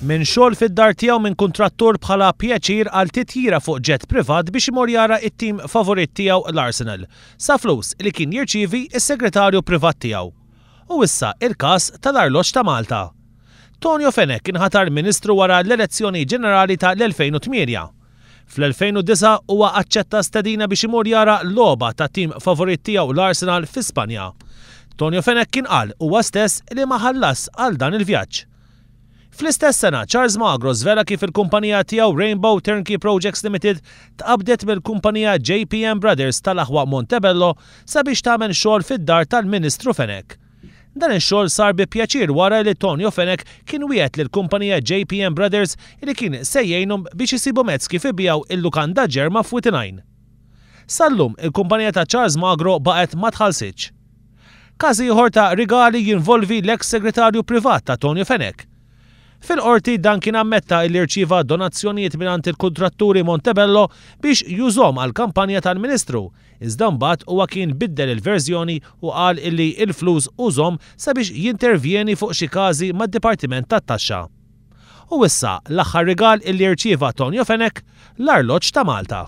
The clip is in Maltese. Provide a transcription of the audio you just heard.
Minn xogħol fid-dar tiegħu minn kuntrattur bħala pjaċir għal titjira fuq jet privat biex imur jara t-tim favorit tiegħu l-Arsenal, sa flus li kien jirċievi s-segretarju privat tiegħu. U issa il-każ tal-arloġġ ta' Malta. Tonio Fenech inħatar Ministru wara l-elezzjoni ġenerali ta' l-2008. Fl-2009 huwa aċċetta stedina biex imur jara logħba tat-tim favorit tiegħu l-Arsenal fi Spanja. Tonio Fenech kien qal huwa stess li ma ħallasx għal dan il-vjaġġ. Fl-istess sena, Charles Magro żvela kif il-kumpanija tiegħu Rainbow Turnkey Projects Limited tqabbdet mill-kumpanija JPM Brothers tal-aħwa Montebello sabiex tagħmel xogħol fid-dar tal-Ministru Fenech. Dan ix-xogħol sar bi pjaċir wara li Tonio Fenech kien wiegħed lill-kumpanija JPM Brothers li kien se jgħinhom biex isibu mezz kif ibigħu il-lukanda Ġerma f'Wied il-Għajn. Sal-lum, il-kumpanija ta' Charles Magro baqgħet ma tħallsitx. Każ ieħor ta' rigali jinvolvi l-eks segretarju privat ta' Tonio Fenech. Fil-Qorti dan kien ammetta illi rċieva donazzjonijiet mingħand il-kuntratturi Montebello biex jużhom għall-kampanja tal-Ministru, iżda mbagħad huwa kien biddel il-verżjoni u qal illi l-flus użhom sabiex jintervjeni fuq xi każi mad-Dipartiment tat-Taxxa. U issa, l-aħħar rigal illi rċieva Tonio Fenech, l-arloġġ ta' Malta.